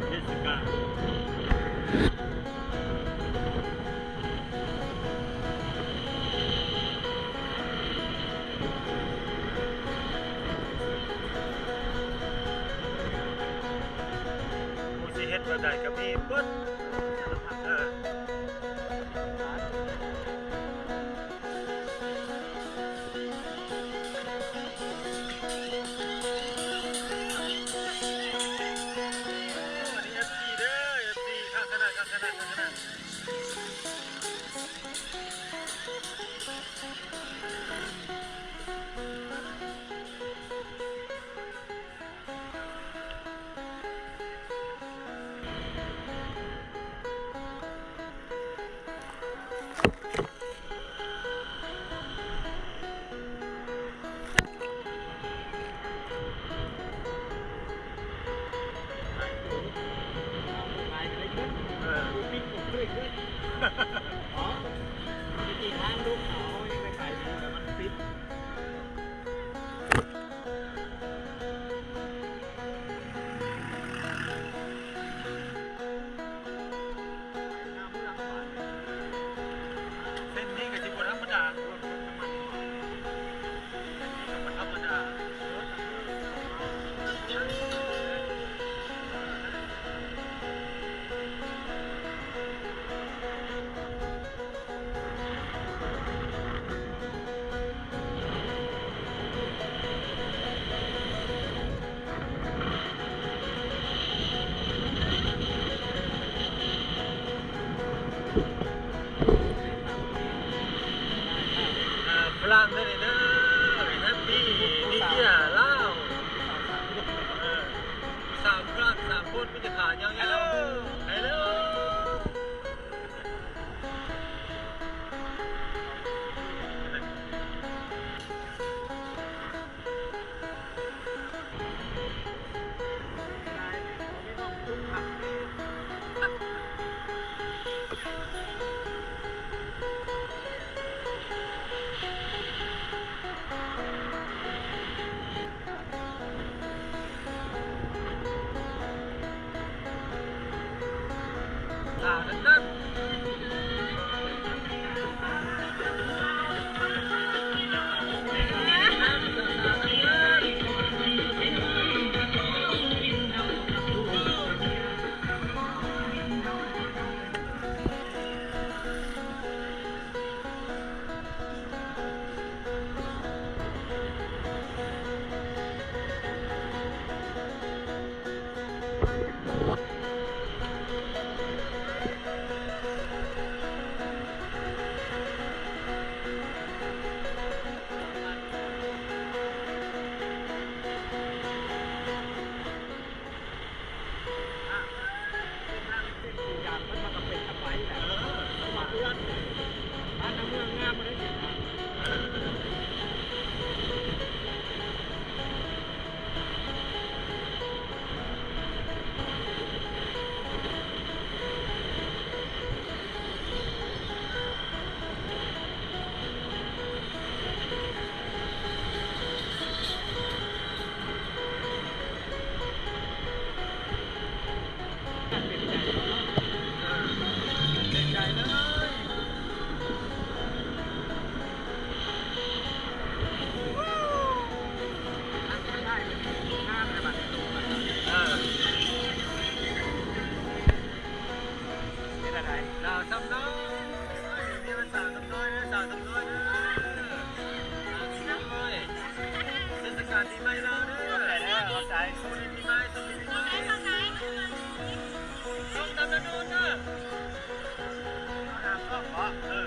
ເທດສະການ ຜູ້ຊິເຮັດແບບໃດກໍມີເບິດ ເອີ. ເສັ້ນນີ້ກໍຊິບໍ່ທຳມະດາ ບໍ່ທຳມະດາ. ອ່າ ຝຣັ່ງເດີນີ້ເດີ Happy New Year ລາວ ເອີ ສາມຝຣັ່ງສາມຄົນ ມີແຕ່ຂາຍາວໆ Hello Hello. ອ່າ ນັ້ນ ນັ້ນ. ເປັນຈັ່ງໃດ? ສາວສຳນ້ອຍ ເປັນຈັ່ງໃດ? ສາວສຳນ້ອຍເດີ ສາວສຳນ້ອຍເດີ ສາວສຳນ້ອຍ ເທດສະການປີໃໝ່ລາວເດີ ຂອບໃຈເດີ ຂອບໃຈ ສະຫວັດດີປີໃໝ່ ສະຫວັດດີປີໃໝ່ ສົ່ງຕາມໜ້າໂດນເດີ ເອົາໜ້າກ້ອງເບາະ ເອີ.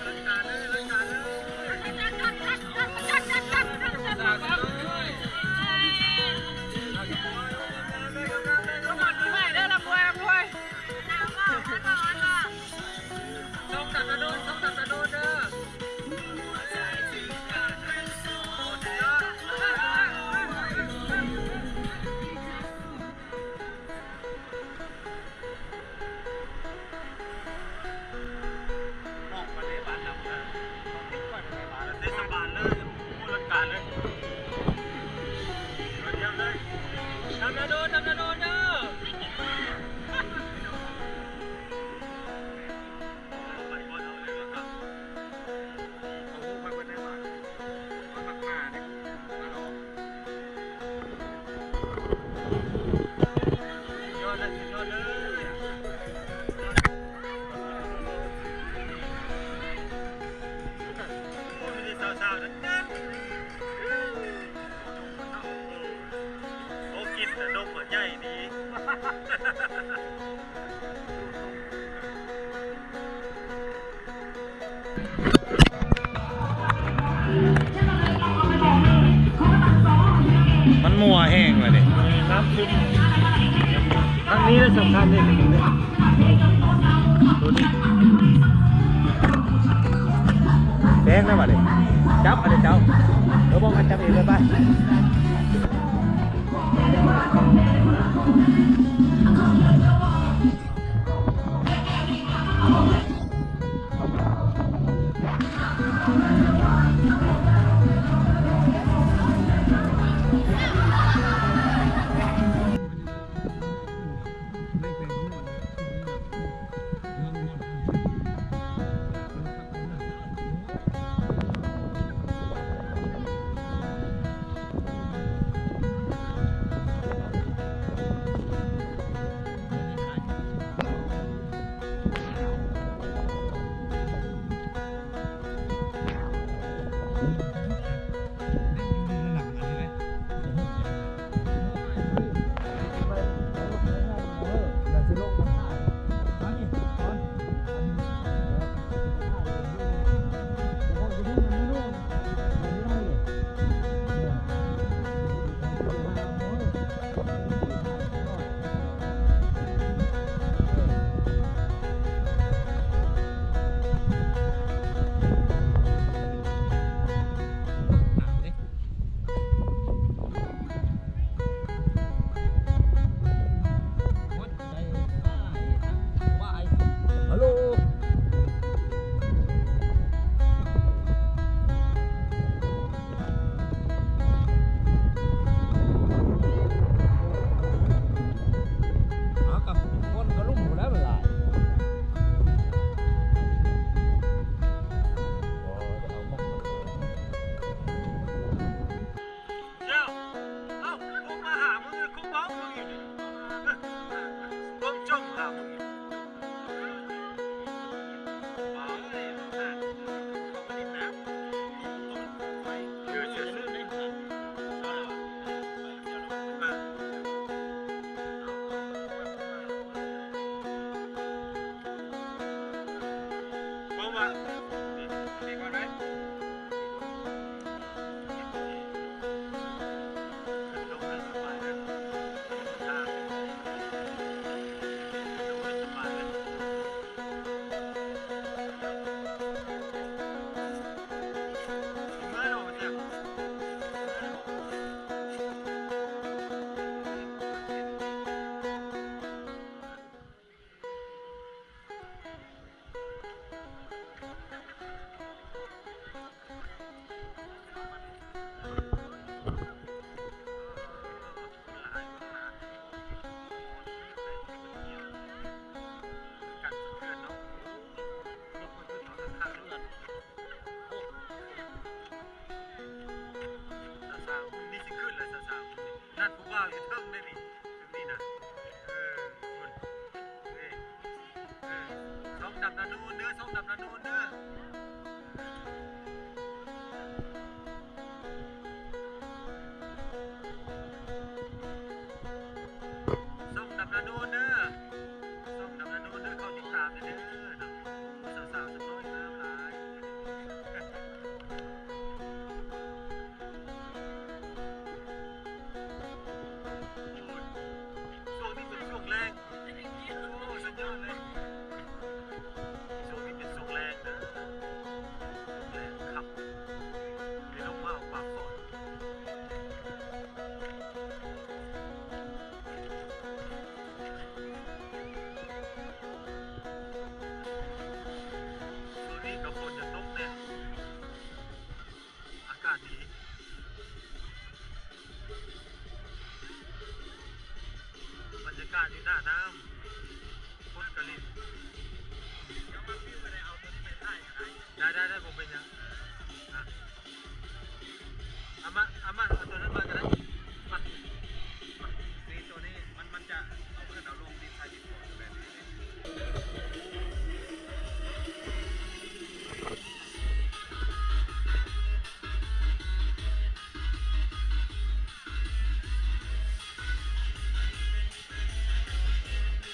ລັດການເລີຍ ລັດການເລີຍ. ມັນມົວແຮງລະເດ້. ທາງນີ້ລະສຳຄັນເດ້. ແຊງແລ້ວບາດນີ້ ຈັບບາດນີ້ເຈົ້າ. ເອີ ບອກມັນຈັບເອງເລີຍໄປ. ສາວໆ ນີ້ຊິຂຶ້ນແລ້ວ ສາວໆ ນັ້ນຜູ້ບ່າວຢູ່ເທິງເດ້ນີ້ ນີ້ນະ ເອີ ພຸ້ນ ເອີ ເອີ ສ່ອງດຳນານູນເດີ ສ່ອງດຳນານູນເດີ ສ່ອງດຳນານູນເດີ ສ່ອງດຳນານູນເດີ ເຂົ້າຕິດຕາມແດ່ເດີເນາະ ສາວໆ ສາວນ້ອຍງາມຫຼາຍ. ຊ່ວງນີ້ເປັນຊ່ວງແລ້ງ ໂອ້ ສຸດຍອດເລີຍ ຊ່ວງນີ້ເປັນຊ່ວງແລ້ງເດີ ຊ່ວງແລ້ງຄັກ ໄດ້ລົງມາເອົາປາກອນ ຊ່ວງນີ້ກໍຝົນຈະຕົກແດ່ ອາກາດດີ ບັນຍາກາດຢູ່ໜ້ານ້ຳ ຄົນກະຫຼິ້ນ ໄດ້ໆໆ ບໍ່ເປັນຫຍັງ ອາ ເອົາມາ ເອົາມາ ເອົາຕົວນັ້ນມາກໍໄດ້ ມາ ມາ ນີ້ ຕົວນີ້ ມັນ ມັນຈະເອົາຂຶ້ນເອົາລົງ ດິນຊາຍດິນໂຄນ ແບບນີ້. ໂ